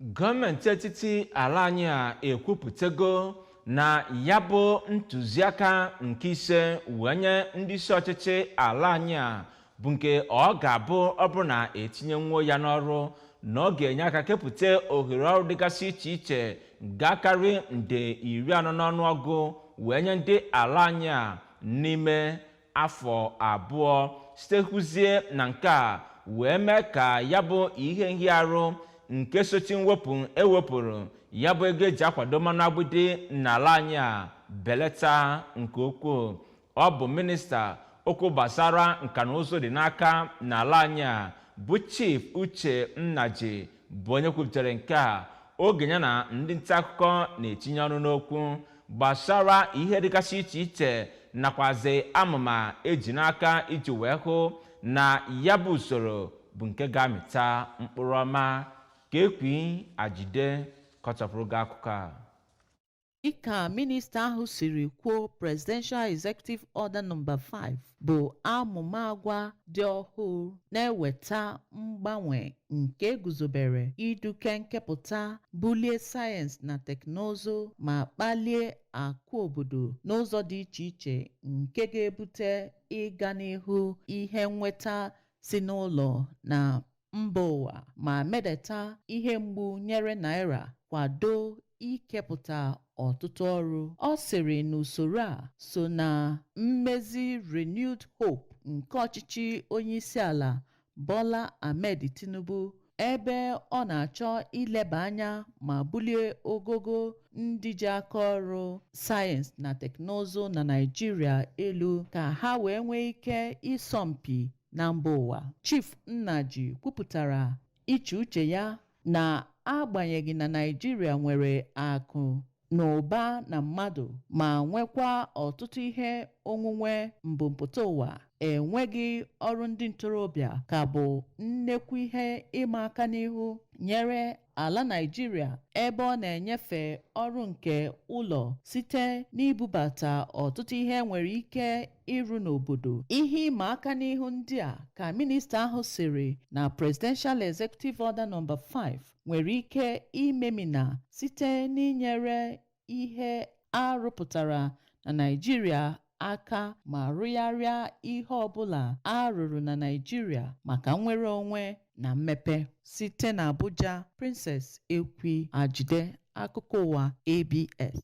Gọọmenti etiti ala anyị a ekwupụtago na ya bụ ntụziaka nke ise wee nye ndị isi ọchịchị ala anyị a, bụ nke ọ ga-abụ ọ bụrụ na etinyenwuo ya n'ọrụ, na ọ ga-enye aka kepụta ohere ọrụ dịgasị iche iche ga-akarị nde 40 n'ọnụọgụ wee nye ndị ala anyị a n'ime afọ 2, sitekwuzie na nke a wee mee ka ya bụ ihe nhịarụ nke sochi mwepụ ewepụrụ ya bụ ego eji akwado mmanụ agbịdị n'ala anyị a belata nke ukwuu. Ọ bụ minista okwu gbasara nka na ụzụ dị n'aka n'ala anyị a, bụ Chief Uche Nnaji, bụ onye kwupụtara nke a oge ya na ndị nta akụkọ na-etinye ọnụ n'okwu gbasara ihe dịgasị iche iche nakwazi amụma eji n'aka iji wee hụ na ya bụ usoro bụ nke ga-amịta mkpụrụ ọma. Ka Ekwi Ajide kọchapụrụ gị akụkọ a. Dịka minista ahụ siri kwuo, Presidential Executive Order No. 5 bụ amụma agwa dị ọhụụ na-eweta mgbanwe nke guzobere iduke nkepụta, bulie sayensị na teknụzụ ma kpalie akụ obodo n'ụzọ dị iche iche, nke ga-ebute ịga n'ihu ihe nnweta si n'ụlọ na mba ụwa ma medata ihe mgbu nyere naira, kwado ikepụta ọtụtụ ọrụ. Ọ sịrị na usoro a so na mmezi Renewed Hope nke ọchịchị onyeisiala Bola Ahmed Tinubu, ebe ọ na-achọ ileba anya ma bulie ogogo ndị ji aka ọrụ sayensị na teknụzụ na Naịjirịa elu ka ha wee nwee ike ịsọ mpi na mba ụwa. Chief Nnaji kwupụtara iche uche ya na agbanyeghị na Naịjirịa nwere akụ na ụba na mmadụ ma nwekwa ọtụtụ ihe onwunwe mbumpụta ụwa, enweghị ọrụ ndị ntorobịa ka bụ nnekwu ihe ịma aka n'ihu nyere ala Naịjirịa, ebe ọ na-enyefe ọrụ nke ụlọ site n'ibubata ọtụtụ ihe nwere ike ịrụ n'obodo. Ihe ịma aka n'ihu ndị a ka minista ahụ sịrị na Presidential Executive Order No. 5 nwere ike imemina site n'inyere ihe arụpụtara na Naịjirịa aka ma rụgharịa ihe ọbụla a rụrụ na Naịjirịa maka nnwere onwe na mmepe. Site na Abuja, Princess Ekwi Ajide, akụkọ ụwa ABS.